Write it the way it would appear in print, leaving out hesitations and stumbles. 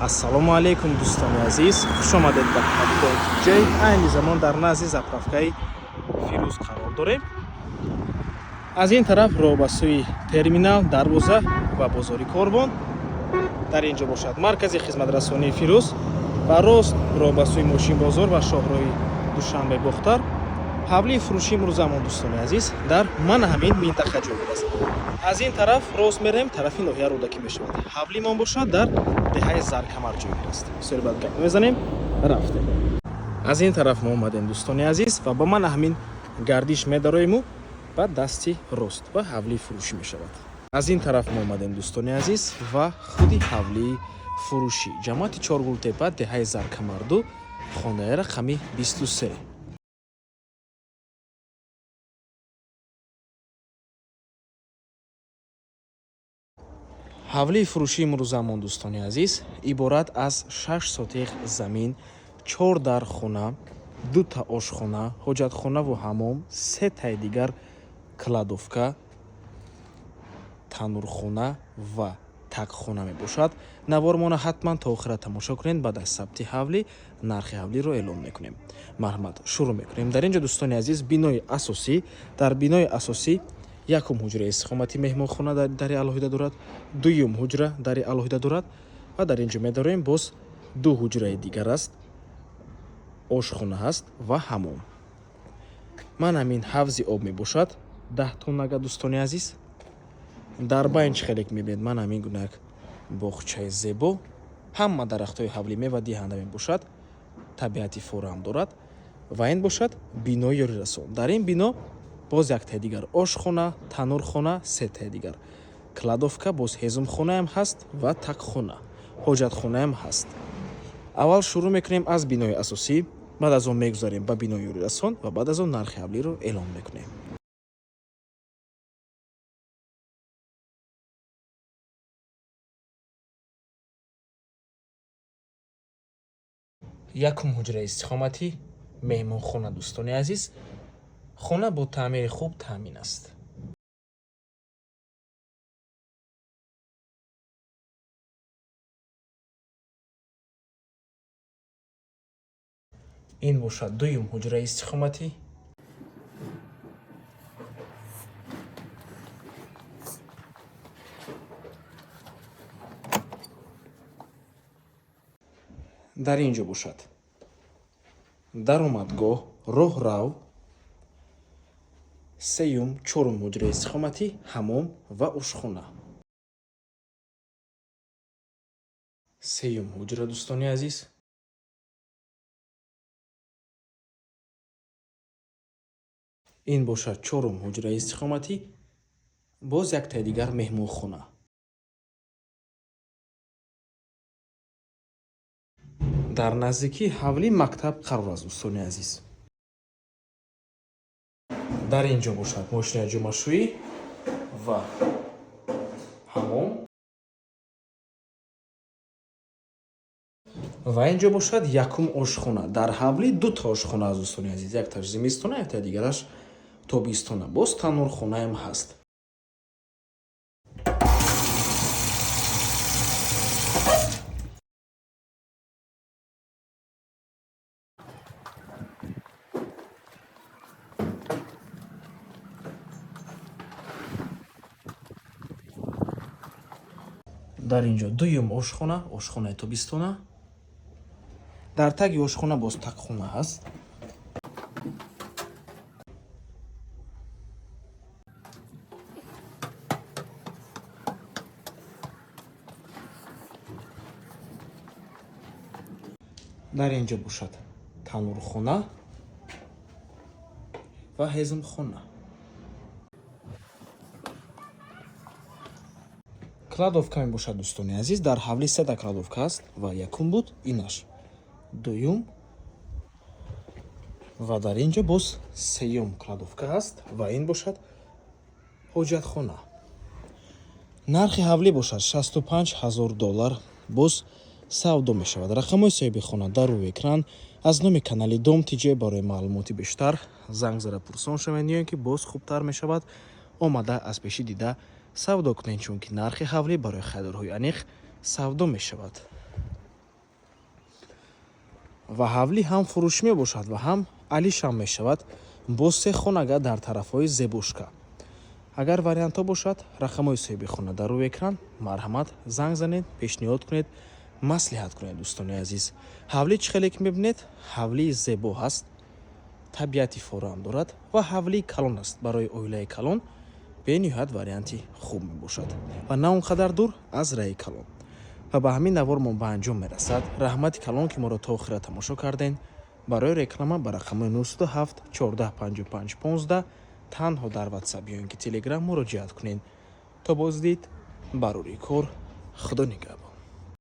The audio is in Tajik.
Ассалому алайкум, дӯстони азиз, хушомадед ба канали Дом Тиҷай. Айни замон дар назди заправкаи Фирӯз қарор дорем. Аз ин тараф роҳ ба сӯи терминал, дарвоза ва бозори Корвон. Дар ин ҷо бошад маркази хизматрасонии Фирӯз ва рост роҳ ба сӯи мошинбозор ва шоҳроҳи Душанбе Бохтар. Ҳавлии фурӯшии имрӯзамон, дӯстони азиз, дар мана ҳамин минтақа ҷойгир аст. Аз ин тараф рост мерем, тарафи ноҳия Рӯдакӣ мешавад. Ҳавлимон бошад дар деҳаи Заркамар ҷойгир аст. Бисёри баъд гап мезанем, рафтем. Аз ин тараф мо омадем, дӯстони азиз, ва ба мана ҳамин гардиш медароему ба дасти рост ва ҳавлии фурӯшӣ мешавад. Аз ин тараф мо омадем, дӯстони азиз, ва худи ҳавлии фурӯшӣ, ҷамоати Чоргултепа, деҳаи Заркамарду, хонаи рақами 23. Ҳавлии фурӯшии имрӯзамон, дӯстони азиз, иборат аз 6 сотиқ замин, чор дар хона, дута ошхона, ҳоҷатхонаву ҳаммом, сетаи дигар кладовка, танӯрхона ва такхона мебошад. Навормона ҳатман то охира тамошо кунед. Баъд аз сабти ҳавлӣ нархи ҳавлиро эълон мекунем. Марҳамат, шурӯъ мекунем. Дар ин ҷо, дӯстони азиз, бинои асосӣ. Дар бинои асосӣ якум ҳуҷраи истиқомати меҳмонхона дари алоҳида дорад, дуюм ҳуҷра дари алоҳида дорад ва дар ин ҷо медорем, боз ду ҳуҷраи дигар аст, ошхона ҳаст ва ҳаммом. Ман ҳамин ҳавзи об мебошад, 10 тоннага, дӯстони азиз. Дар байн чӣ хеле мебинед, ман ҳамин гуна як боғчаи зебо, ҳама дарахтҳои ҳавлӣ мевадиҳанда мебошад, табиати форам дорад. Ва ин бошад бинои ёрирасон. Дар ин бино боз яктаи дигар ошхона, танӯрхона, сетаи дигар кладовка, боз ҳезумхонаам ҳаст ва такхона, ҳоҷатхонаам ҳаст. Аввал шурӯъ мекунем аз бинои асосӣ, баъд аз он мегузарем ба бинои ёрирасон ва баъд аз он нархи ҳавлиро эълон мекунем. Якум ҳуҷраи истиқоматӣ, меҳмонхона, дӯстони азиз, хона бо таъмири хуб таъмин аст. Ин бошад дуюм ҳуҷраи истиқоматӣ. Дар ин ҷо бошад даромадгоҳ, роҳрав, сеюм, чорум ҳуҷраи истиқоматӣ, ҳаммом ва ошхона. Сеюм ҳуҷра, дӯстони азиз. Ин бошад чорум ҳуҷраи истиқоматӣ, боз яктаи дигар меҳмонхона. Дар наздикии ҳавлӣ мактаб қарор аст, дӯстони азиз. Дар ин ҷо бошад мошинаи ҷомашӯӣ ва ҳаммом ва ин ҷо бошад якум ошхона. Дар ҳавлӣ дута ошхона аст, дӯстони азиз, якташ зимистона, яктаи дигараш тобистона. Боз танӯрхонаам ҳаст. Дар ин ҷо дуюм ошхона, ошхонаи тобистона. Дар таги ошхона боз такхона ҳаст. Дар ин ҷо бошад танӯрхона ва ҳезумхона. Кладовка мебошад, дӯстони азиз. Дар ҳавлӣ сета кладовка аст ва якум буд инаш, дуюм ва дар ин ҷо боз сеюм кладовка ҳаст ва ин бошад ҳоҷатхона. Нархи ҳавлӣ бошад 65 ҳазор доллар, боз савдо мешавад. Рақамҳои соҳиби хона дар рӯи экран. Аз номи канали Дом Тиҷе барои маълумоти бештар занг зада пурсон шавед ё ин ки боз хубтар мешавад омада аз пешӣ дида савдо кунед, чунки нархи ҳавлӣ барои харидорҳои аниқ савдо мешавад. Ва ҳавлӣ ҳам фурӯшӣ мебошад ва ҳам алишам мешавад, бо се хонага дар тарафҳои Зебушка. Агар вариантҳо бошад, рақамҳои соҳиби хона дар рӯи экран, марҳамат, занг занед, пешниҳод кунед, маслиҳат кунед. Дӯстони азиз, ҳавлӣ чӣ хеле ки мебинед, ҳавлии зебо ҳаст, табиати форам дорад ва ҳавлии калон аст. Барои оилаи калон бениҳоят варианти хуб мебошад ва на он қадар дур аз раи калон. Ва ба ҳамин навормон ба анҷом мерасад. Раҳмати калон, ки моро то охира тамошо кардем. Барои реклама ба рақамҳои 907 14 55 15 танҳо дар Ватсап ё ин ки Телеграм муроҷиат кунед. То боздид, барори кор, Худо нигаҳбон.